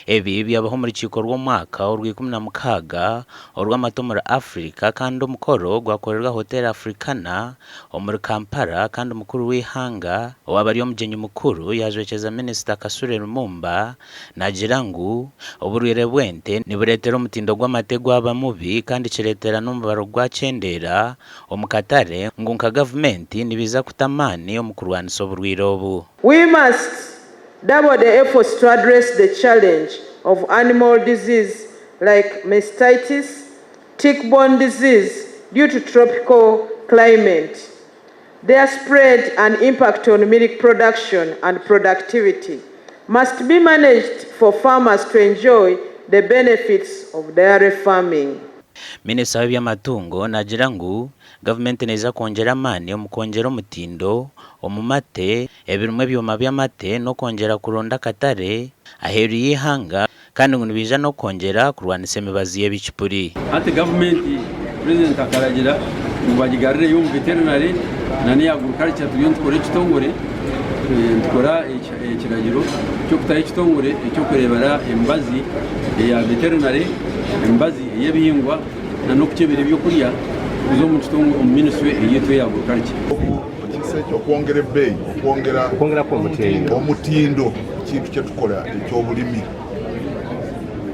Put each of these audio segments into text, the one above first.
Ebi byabaho omu rukiiko rw'omwaka orw'ikumi na mukaaga orw'amate omuri Africa kandi omukoro gwakorerwa Hotel Africana omuri Kampala kandi mukuru w'eihanga owaaba ari omugyenyi mukuru yajwekyeza Minisita Kasule Lumumba naagira ngu oburwaire bw'ente nibureetera omutindo gw'amate gwaba mubi kandi kireetera n'omubaro gwakyendeera omu katare ngu nka gavumenti nibaija kuta amaani omu kurwanisa oburwaire obu. We must double the efforts to address the challenge of animal disease like mastitis, tick-borne disease due to tropical climate, their spread and impact on milk production and productivity must be managed for farmers to enjoy the benefits of dairy farming. Minisita w'eby'amatungo naagira ngu gavumenti neija kwongyera amaani omu kwongyera omutindo omu mate, ebirimu ebyoma by'amate n'okwongyera kuronda akatare aheeru y'eihanga kandi ngu nibaija n'okwongyera kurwanisa emibazi y'ebicupuri. Hati gavumenti purezidenti akaragira ngu bagigarureyo omu veterinary na n'eya agriculture turiyo nitukora ekitongore nitukora ekiragiro ky'okutaho ekitongore eky'okureebera emibazi eya veterinary, emibazi ey'ebihingwa na n'okukyebera ebyokurya kuza omu kitongore omu minisitule eyaitu eya agriculture. Ekisa ekyo okwongera ebbeeyi, okwongera omutindo ekintu kyetukora eky'obulimi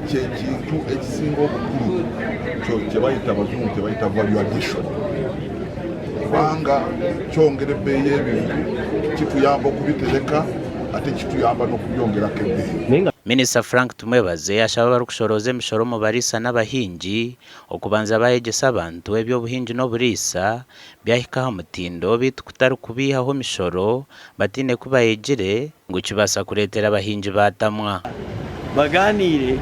kyekintu ekisinga obukuru kyebayeta abajungu kyebayeta value addition kubanga kyongera ebbeeyi y'ebintu, kituyamba okubitereka ate kituyamba n'okubyongeraku ebbeeyi. Minisita Frank Tumwebaze ashaba abarikushorooza emishoro omu bariisa n'abahingi okubanza bayegyesa abantu eby'obuhingi n'oburiisa byahika aha mutindo beitu kutari kubiihaho emishoro bataine ku bayegire ngu kibaasa kureetera abahingi baatamwa. Bagaaniire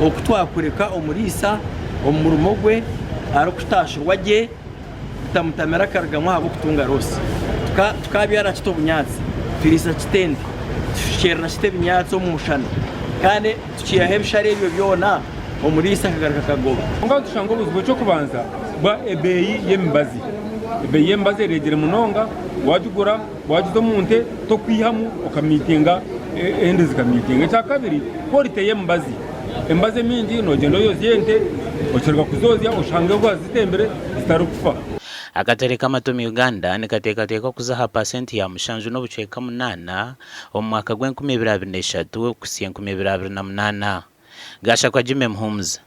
oku twakureka omuriisa omu murimo gwe arikutaashurwa gye bitamutamire akarugamu ahabw'okutunga roosi. Tukabyara kita obunyaatsi, turiisa kita ente, tushukyerera kita ebinyaatsi omu mushana kandi tukiihaho ebishare ebyo byona omuriisa akagaruka akagoba. Kwonka nitushanga obuzibu eky'okubanza bwa ebeeyi y'emibazi. Ebeeyi y'emibazi ereegire munonga, waagigura wagiza omu nte tokwihamu okamiitinga endi zikamiitinga. Ekyakabiri quality y'emibazi, emibazi emingi nogyenda oyozya ente okiruga kuzoozya oshange wazitembire zitarikufa. Akatare k'amata omu Uganda nikateekateekwa kuza aha paasenti ya mushanju n'obucweka munaana omu mwaka gw'enkumi ibiri abiri n'eshatu kuhitsya enkumi ibiri abiri na munaana. Gashakwa Jimmy Muhumuza.